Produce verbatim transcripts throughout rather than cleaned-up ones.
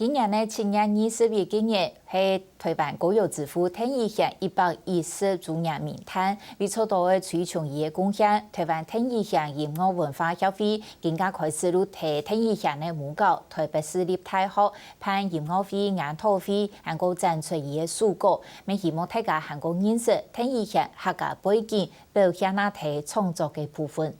今年个七月二十一个日，係臺灣歌謠之父鄧雨賢一百一十週年冥誕。為著愛推崇佢个貢獻，臺灣鄧雨賢音樂文化協會今下開始在鄧雨賢个母校臺北市立大學辦音樂會、研討會，還過展出佢个書稿，乜希望大家還過認識鄧雨賢客家背景，表現啊在創作个部分。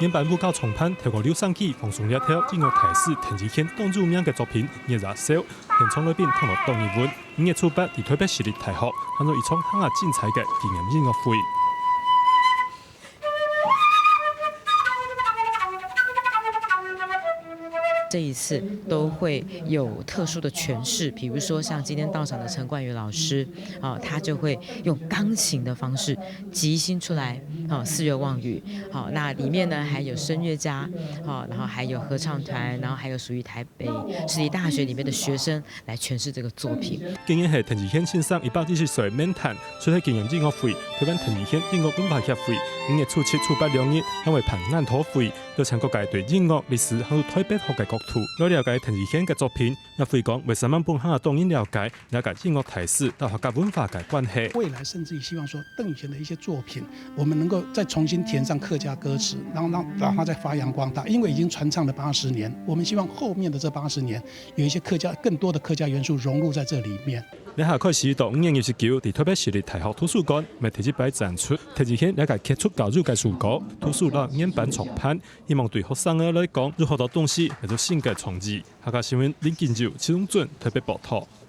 原版舞蹈重辦，透過留聲機放送這條音樂大師鄧雨賢當有名个作品《月牙燒》，現場來賓聽到當入魂。五月初八，在臺北市立大學，還有一場還較精彩个紀念音樂會。 这一次都会有特殊的诠释，比如说像今天到场的陈冠宇老师，啊，他就会用钢琴的方式即兴出来，啊，四月望雨，好，那里面呢还有声乐家，好，然后还有合唱团，然后还有属于台北市立大学里面的学生来诠释这个作品。今年係鄧雨賢先生一百二十歲个冥誕， 除了紀念音樂會，臺灣鄧雨賢音樂文化協會五月初七、初八兩日，還會辦研討會，邀請各界對音樂、歷史還有臺北學个角度，來了解鄧雨賢个作品。也會講為麼个分客家人了解這个音樂大師摎客家文化个關係。未來甚至於希望說鄧雨賢的一些作品，我們能夠再重新填上客家歌詞，然後讓把它再發揚光大，因為已經傳唱了八十年，我們希望後面的這八十年有一些客家更多的客家元素融入在這裡面。 這下開始到五月二十九，在臺北市立大學圖書館，乜第一擺展出鄧雨賢這个傑出教授个書稿，圖書摎原版重辦，希望對學生仔來講，有好多東西乜有新个創意。客家新聞林金友、徐榮俊臺北報導。